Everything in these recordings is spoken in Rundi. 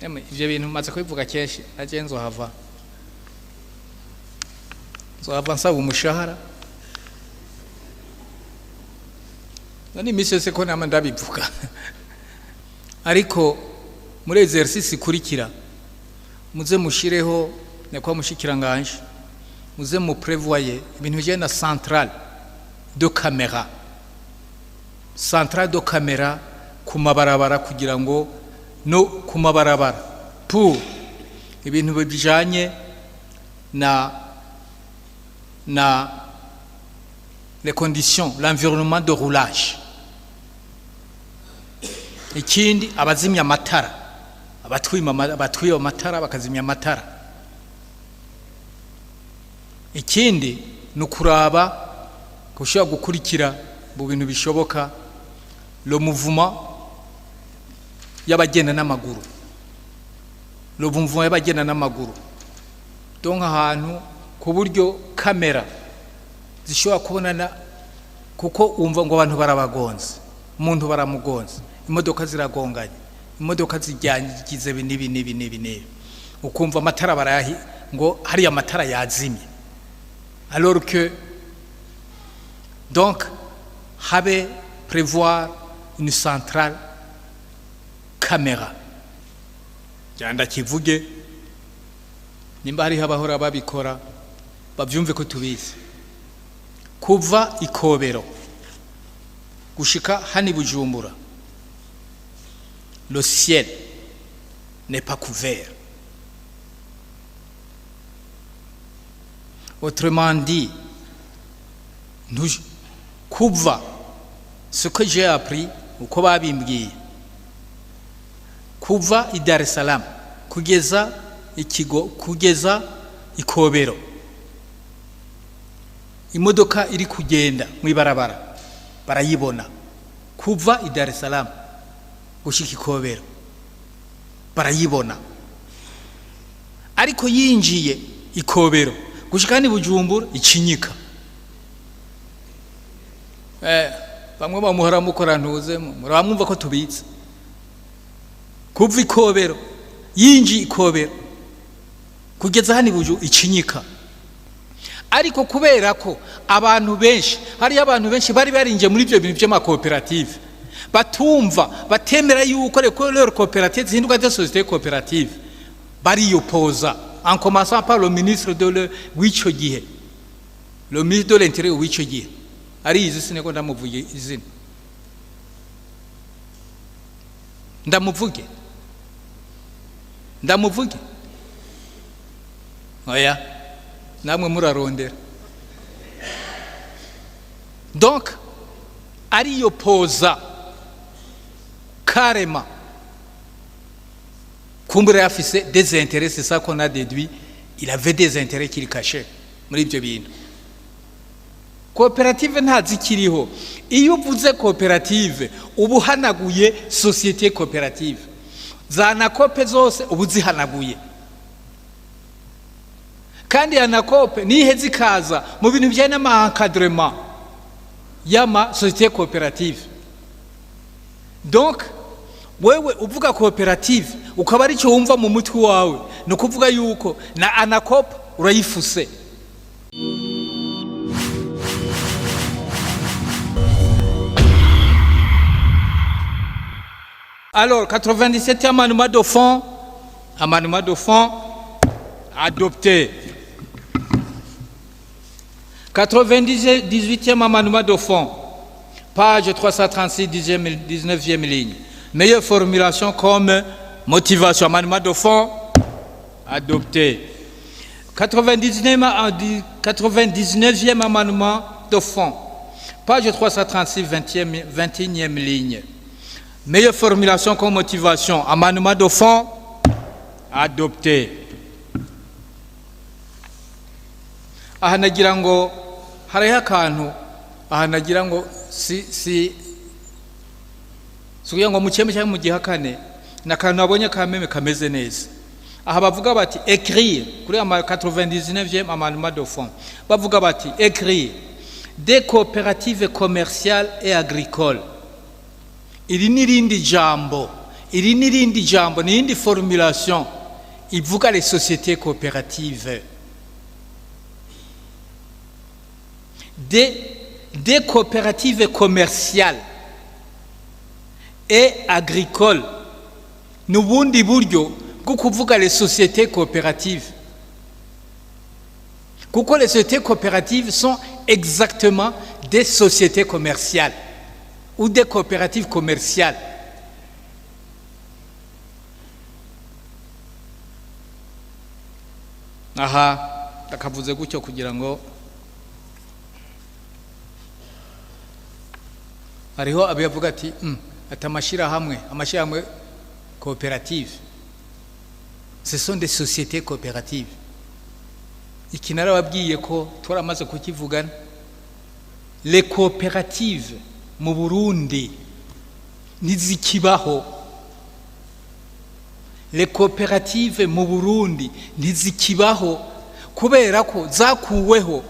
Emwe, ivyo bintu maze kubivuga kenshi, naje nzohava nsaba umushahara. None imisi yose ko nama ndabivuga, ariko muri exercice ikurikira muze mushireho, nyakubahwa mushikiranganje, muze mu prévoyer ibintu bijanye na centrale de caméra, centrale de caméra ku mabarabara, kugira ngo no ku mabarabara pour ibintu bijanye na les conditions, l'environnement de roulage. Ikindi, abazimya amatara, abatwiba amatara bakazimya amatara. Ikindi ni ukuraba gushobora gukurikira mu bintu bishoboka le mouvement y'abagenda n'amaguru, le mouvement y'abagenda n'amaguru, donc ahantu ku buryo kamera zishobora kubonana, kuko wumva ngo abantu barabagonze, umuntu baramugonze, imodoka ziragonganye, imodoka zijyangize ibi n'ibi n'ibi n'ibi n'ibi, ukumva amatara barayahi ngo hariya amatara yazimye, alors que donc habe prévoir une centrale caméra. Cyanda kivuge, nimba hariho abahora babikora bavyumve ko tubizi. Kuva Ikobero gushika hani Bujumbura, le ciel n'est pas couvert. Autrement dit, nous, kuva ce que j'ai appris, uko babimbwiye, kuva i Dar es Salaam kugeza ikigo, kugeza Ikobero, imodoka iri kugenda mwibarabara barayibona. Kuva i Dar es Salaam gushika Ikobero barayibona, ariko yinjiye Ikobero gushika ni Bujumbura ikinyika. Bamwe bamuhora mukora ntuze muramwumva ko tubitse. Kuva Ikobero yinjiye Ikobero kugeza hani Bujumbura ikinyika. Ariko kubera ko abantu benshi, hari abantu benshi bari barinje muri ibyo bintu by'amakoperative, batumva, batemera yuko les coopératives zihinduka des sociétés coopératives, bariyopoza, en commençant par le ministre de le w'ico gihe, le ministre de l'Intérieur w'ico gihe, arizi, sineko ndamuvuge izina, ndamuvuge, ndamuvuge, oya, namwe murarondera. Donc ariyopoza carrément, kumbura yafise des intérêts, c'est ça qu'on a déduit, il avait des intérêts qu'il cachait muri ibyo bintu. Koperative ntazikiriho. Iyo uvuze koperative uba uhanaguye société coopérative za ANACOOP zose, uba uzihanaguye. Kandi ANACOOP nihe zikaza mu bintu bijyanye n'ama encadrement y'ama société coopérative. Donc wewe uvuga koperative ukaba aricyo wumva mu mutwe wawe, ni ukuvuga yuko na ANACOOP urayifuse. Alors, 97e amendement de fond, amendement de fond adopté. 98e amendement de fond, page 336, 19e ligne. Meilleure formulation comme motivation. Amendement de fond adopté. 99e amendement de fond, page 336, 20e, 21e ligne. Meilleure formulation comme motivation. Amendement de fond adopté. Aha nagira ngo hariho akantu, aha nagira ngo si kugira ngo mukeme cyangwa mugihakane, ni akantu nabonye kameme kameze neza. Aha bavuga bati écrire, kuri ama 99e amendement de fond, bavuga bati écrire des coopératives commerciales et agricoles. Iri ni irindi jambo. Iri n'irindi jambo, n'iyindi formulation ivuga les sociétés coopératives, des coopératives commerciales et agricoles. N'ubundi buryo bwo kuvuga les sociétés coopératives, kuko les sociétés coopératives sont exactement des sociétés commerciales ou des coopératives commerciales. Aha ndakavuze gutyo kugira ngo hariho abavuga ati ati amashyirahamwe coopérative, ce sont des sociétés coopératives. Iki narababwiye ko twaramaze kukivugana. Les coopératives mu Burundi ntizikibaho. Les coopératives mu Burundi ntizikibaho kubera ko zakuweho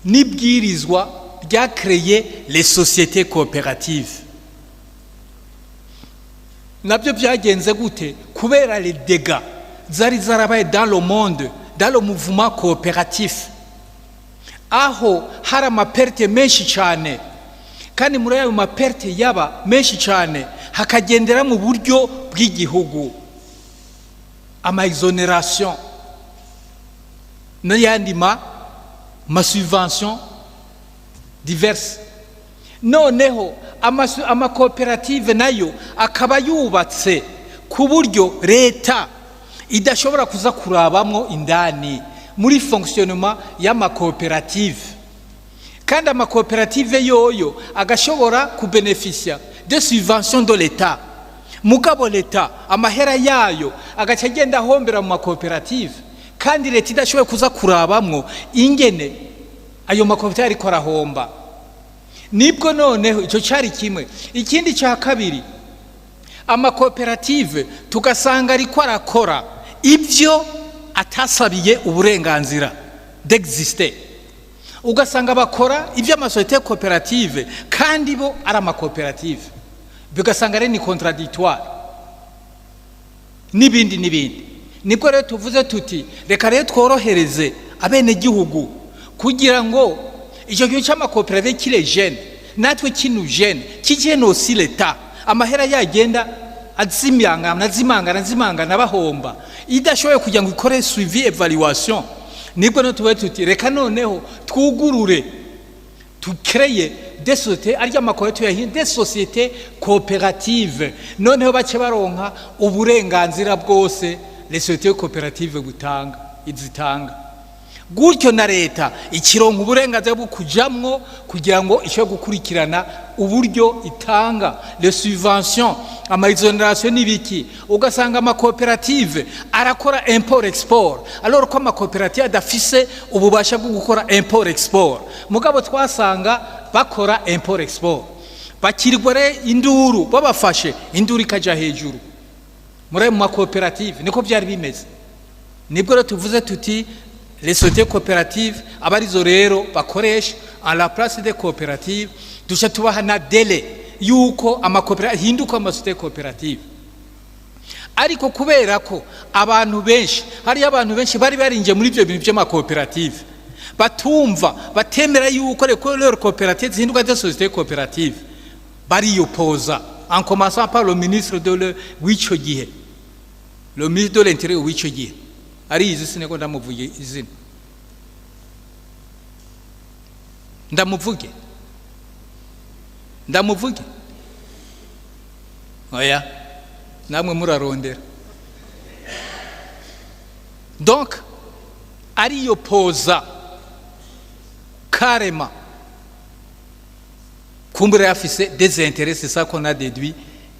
n'ibwirizwa ryakreye les sociétés coopératives. Nabyo byagenze gute? Kubera les dégâts zari zarabaye dans le monde, dans le mouvement coopératif, aho hari ama pertes menshi cyane, kandi muri ayo ma pertes yaba menshi cyane hakagendera mu buryo bw'igihugu ama exonération n'ayandi ma subvention diverses. Noneho amakoperative nayo akaba yubatse ku buryo leta idashobora kuza kurabamwo indani muri fonctionnement y'amakoperative, kandi amakoperative yoyo agashobora kubenefisia de subventions de l'État, mugabo leta amahera yayo agaca agenda ahombera mu makoperative, kandi leta idashoboye kuza kurabamwo ingene ayo makoperative ariko arahomba. Nibwo noneho icyo cyari kimwe. Ikindi cya kabiri, amakoperative tugasanga ariko arakora ibyo atasabiye uburenganzira d'exister, ugasanga bakora ibyo ama sociétés coopératives kandi bo ari amakoperative, bigasanga ari ni contradictoire n'ibindi n'ibindi. Nibwo rero tuvuze tuti reka rero tworohereze abenegihugu kugira ngo icyo gihe cy'amakoperative kire gêne natwe kinu gêne kigêne aussi l'État, amahera yagenda azimangana azimangana azimangana bahomba, idashoboye kugira ngo ikore suivi, évaluation. Nibwo no tubaye tuti reka noneho twugurure, tukreye des sociétés, arya makore tuyahinda des sociétés coopératives, noneho bace baronka uburenganzira bwose les sociétés coopératives gutanga izitanga. Gutyo na leta ikironka uburenganzira bwo kujamwo kugira ngo ishobore gukurikirana uburyo itanga les subventions, ama exonération n'ibiki. Ugasanga amakoperative arakora import export, alors ko amakoperative adafise ububasha bwo gukora import export, mugabo twasanga bakora import export, bakirwa re induru babafashe, induru ikaja hejuru muri ayo makoperative. Niko byari bimeze. Nibwo rero tuvuze tuti les sociétés coopératives aba arizo rero bakoresha en la place des coopératives. Duca tubaha na délai yuko amakoperative ahinduka ama sociétés coopératives. Ariko kubera ko abantu benshi, hariyo abantu benshi bari barinjiye muri ibyo bintu by'amakoperative, batumva, batemera yuko les coopératives zihinduka des sociétés coopératives, bariyopoza, en commençant par le ministre de le w'icyo gihe, le ministre de l'Intérieur w'icyo gihe. Ariyizi, sineko ndamuvuge izina, ndamuvuge, ndamuvuge? Oya, namwe murarondera. Donc ariyopoza carrément, kumbura yafise des intérêts, c'est ça qu'on a déduit,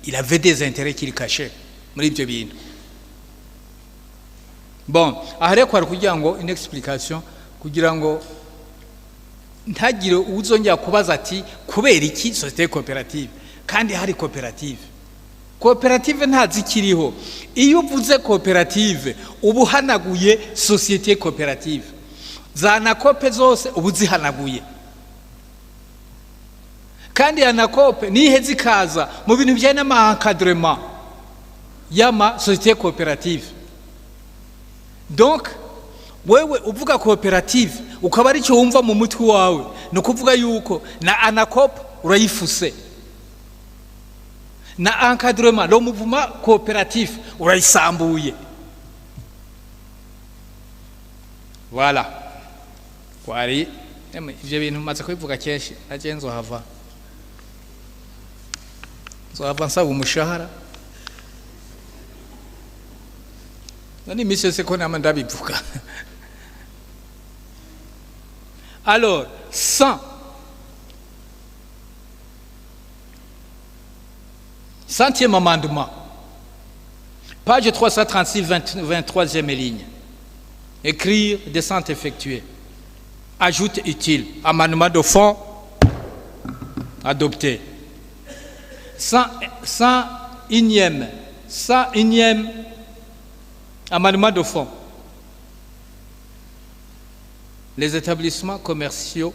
il avait des intérêts qu'il cachait muri ibyo bintu. Bon, aha rero kwari kugira ngo une explication, kugira ngo ntagire uzongera kubaza ati kubera iki société coopérative kandi hari coopérative. Koperative ntazikiriho. Iyo uvuze koperative uba uhanaguye société coopérative, za ANACOOP zose uba uzihanaguye. Kandi ANACOOP nihe zikaza mu bintu bijyanye n'ama encadrement. y'ama société coopérative. Donc wewe uvuga coopérative ukaba aricyo wumva mu mutwe wawe, ni ukuvuga yuko na ANACOOP urayifuse, na encadrement le mouvement coopératif urayisambuye. Voilà, kwari ivyo bintu maze kubivuga kenshi. Naje nzohava nsaba umushahara none imisi yose ko nama ndabivuga. Alors, 100e amendement, page 336, 20, 23e ligne. Écrire, descente effectuée. Ajoute utile. Amendement de fond adopté. 101e amendement de fond. Les établissements commerciaux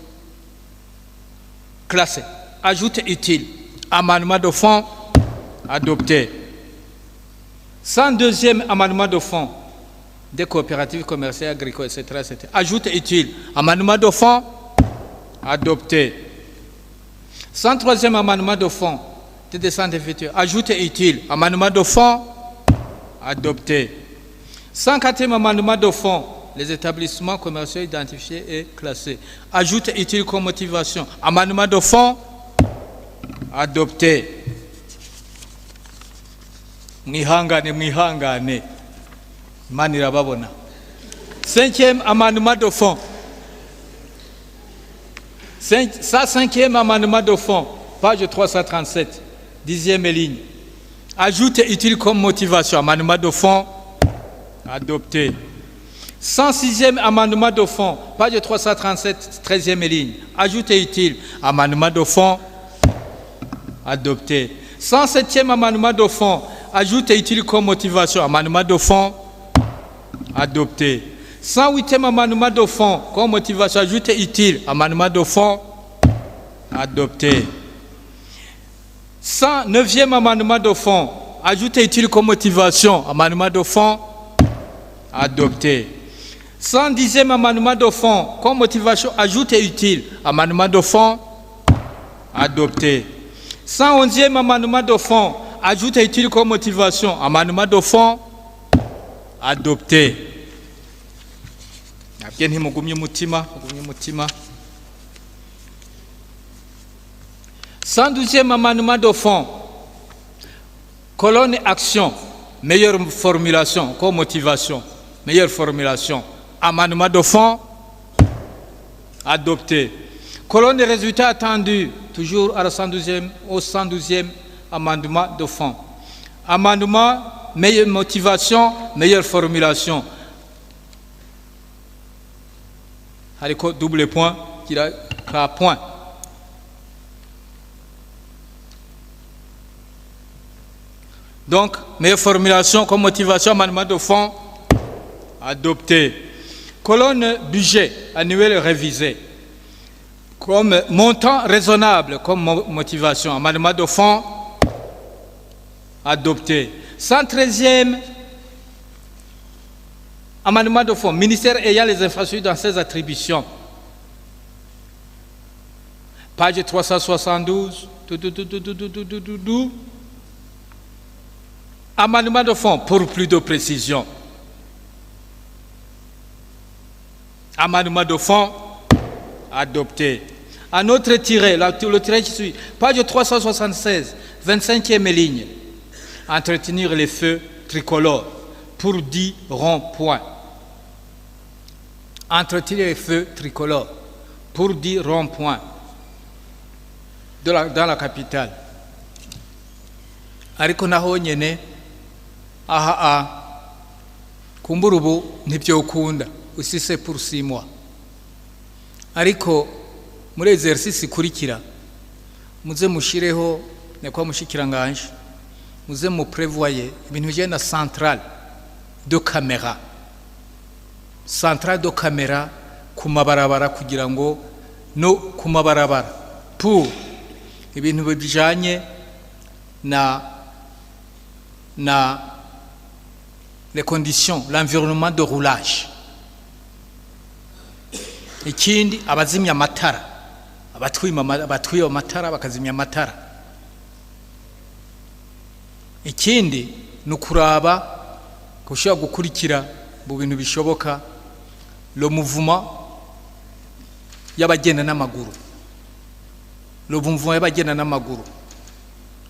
classés. Ajoute utile. Amendement de fond adopté. 102e amendement de fond des coopératives commerciales, agricoles, etc., etc. Ajoute utile. Amendement de fond adopté. 103e amendement de fond des descentes effectuées. Ajoute utile. Amendement de fond adopté. 104e amendement de fond, les établissements commerciaux identifiés et classés. Ajoute utile comme motivation. Amendement de fond adopté. Mwihangane, mwihangane. Imana irababona. 5e amendement de fond. 5e amendement de fond, page 337, 10e ligne. Ajoute utile comme motivation. Amendement de fond adopté. 106e amendement de fond, page 337, 13e ligne. Ajoute utile. Amendement de fond adopté. 107e amendement de fond, ajoute utile comme motivation. Amendement de fond adopté. 108e amendement de fond, comme motivation, ajoute utile. Amendement de fond adopté. 109e amendement de fond, ajoute utile comme motivation. Amendement de fond adopté. 110e amendement de fond, comme motivation, ajoute utile. Amendement de fond adopté. 111e amendement de fond, ajoute utile comme motivation. Amendement de fond adopté. Nabwiye ntimugumye umutima, mugumye umutima. 112e amendement de fond, colonne action, meilleure formulation comme motivation, meilleure formulation. Amendement de fond adopté. Colonne résultats attendus, toujours à la 112e, au 112e amendement de fond. Amendement, meilleure motivation, meilleure formulation. Hariko double point, kira ka point. Donc, meilleure formulation comme motivation, amendement de fond adopté. Colonne budget annuel révisé. Comme montant raisonnable comme motivation, amendement de fond adopté. 113e amendement de fond, ministère ayant les infrastructures dans ses attributions. Page 372, tout, tout, tout, tout, tout, tout, tout, tout, tout, tout. Amendement de fond pour plus de précision. Amendement de fond adopté. Un autre tiret, le tiret qui suit, page 376, 25e ligne. Entretenir les feux tricolores pour 10 ronds-points. Entretenir les feux tricolores pour 10 ronds-points dans la capitale. Ariko naho nyene aha a kumbura ubu ntibyokunda usise pour 6 mois. Ariko muri exercice ikurikira muze mushireho nyakwa mushikiranganje, muze mu prévoyer ibintu bijyanye na centrale de caméra, centrale de caméra ku mabarabara, kugira ngo no ku mabarabara pour ibintu bijanye na Les conditions, l'environnement de roulage. Ikindi, abazimya amatara, abatwima, abatwiba amatara bakazimya amatara. Ikindi ni ukuraba gushobora gukurikira mu bintu bishoboka le mouvement y'abagenda n'amaguru, le mouvement y'abagenda n'amaguru.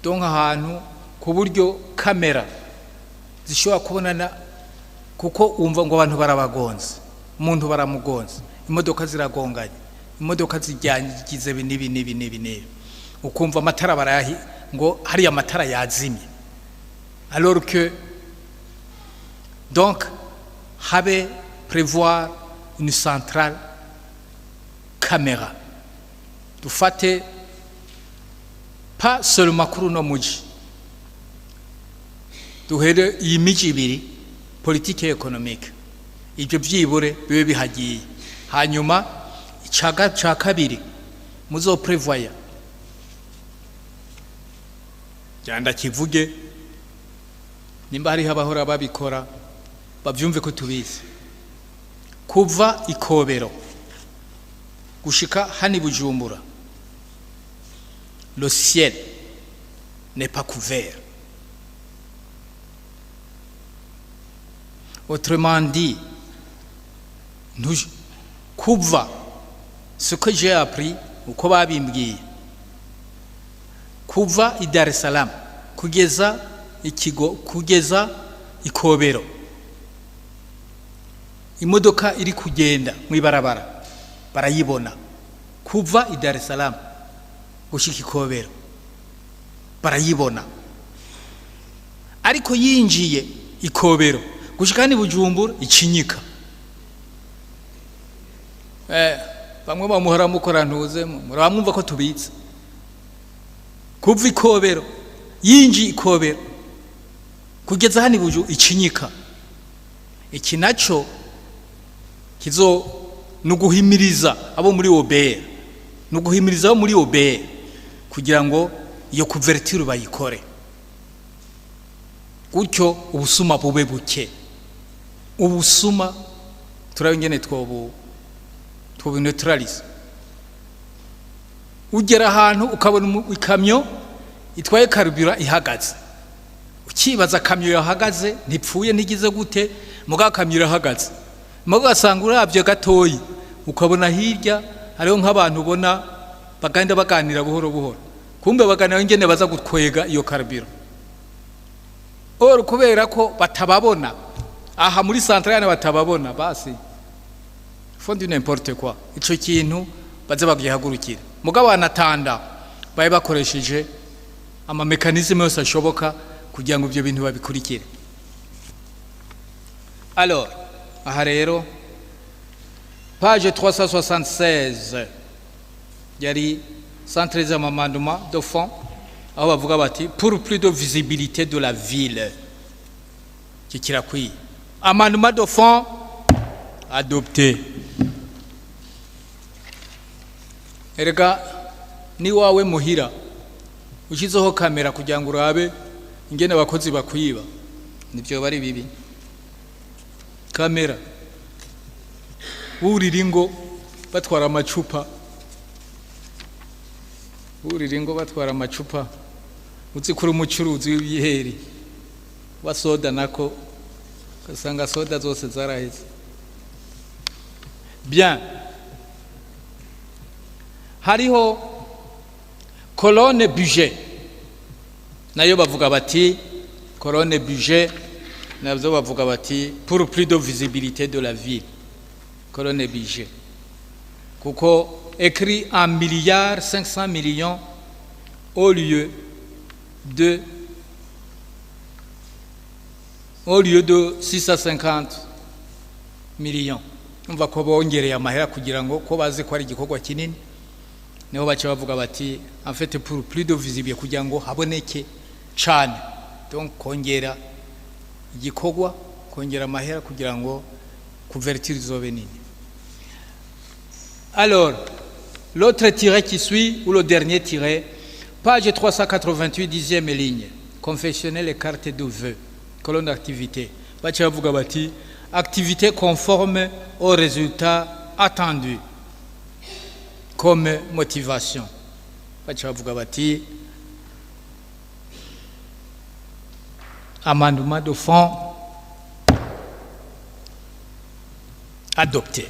Donc ahantu ku buryo kamera zishobora kubonana, kuko wumva ngo abantu barabagonze, umuntu baramugonze, imodoka ziragonganye, imodoka zijyangize ibi n'ibi n'ibi n'ibi n'ibi, ukumva amatara barayahi ngo hariya amatara yazimye, alors que donc habe prévoir une centrale caméra. Dufate pas seulement kuri uno muji, duhere iyi miji ibiri, politique économique, ibyo byibure bibe bihagiye. Hanyuma icaga ca kabiri muzoprevoya, genda kivuge nimba hariho abahora babikora bavyumve ko tubizi. Kuva Ikobero gushika hani Bujumbura, le ciel n'est pas couvert. Autrement dit, nous, kuva ce que j'ai appris, uko babimbwiye, kuva i Dar es Salaam kugeza ikigo, kugeza Ikobero, imodoka iri kugenda mwibarabara barayibona. Kuva i Dar es Salaam gushika Ikobero barayibona, ariko yinjiye Ikobero gushika ni Bujumbura icinyika. Bamwe bamuhora mukora ntuze muramwumva ko tubitse. Kuva Ikobero yinjiye Ikobero kugeza hani Buju icinyika. Iki naco kizo nuguhimiriza abo muri OBR, nuguhimiriza abo muri OBR kugira ngo iyo couverture bayikore, gutyo ubusuma bube buke. Ubusuma turabe ingene twobu neutralize. Ugera ahantu ukabona ikamyo itwaye carburant ihagaze, ukibaza kamyo yahagaze ntipfuye ntigize gute, muga kamyo irahagaze, muga asanga uravye gatoyi ukabona hirya hariho nk'abantu ubona bagenda baganira buhoro buhoro, kumbe baganira ingene baza gutwega iyo carburant. Or kubera ko batababona aha muri centrale batababona, basi font du n'importe quoi. Ico kintu baze bagihagurukira, mugabo anatanda baye bakoresheje ama mécanisme yose ashoboka kugira ngo ibyo bintu babikurikire. Alors aha rero page 376 yari 113 amendement de fond, aho bavuga bati pour plus de visibilité de la ville. Iki kirakwiye. Amendement de fond adopté. Erega ni wawe muhira ushyizeho kamera kugira ngo urabe ingene abakozi bakwiba, nibyo bari bibi. Kamera burira ingo batwara amacupa, burira ingo batwara amacupa, uzi kuri umucuruzi w'ibiheri wa soda nako ugasanga soda zose zaraheze. Bien, hariho colonne budget, nayo bavuga bati colonne budget, nabyo bavuga bati pour plus de visibilité de la ville, colonne budget, kuko écrit en milliards 500 millions au lieu de 650 millions. Umva ko bongereye amahera kugira ngo ko bazi ko ari igikorwa kinini, niho baca bavuga bati en fait pour plus de visibilité, kugira ngo haboneke cyane. Donc kongera igikorwa, kongera amahera kugira ngo couverture izobe nini. Alors l'autre tiret qui suit, ou le dernier tiret, page 388, 10e ligne, confectionner les cartes de vœux, colonne d'activité. Baca bavuga bati activité conforme au résultat attendu comme motivation. Baca bavuga bati amendement de fond adopté.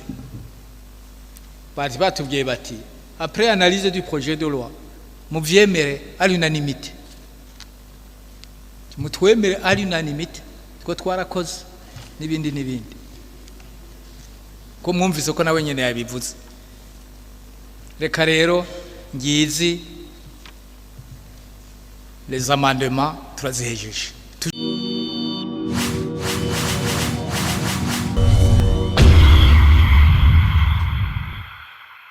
Bati batubwiye bati après analyse du projet de loi, muvyemere à l'unanimité, mutwemere à l'unanimité, two twarakoze n'ibindi n'ibindi. Ko mwumvise ko nawe nyene yabivuze. Reka rero ngizi les amendements turazihejeje.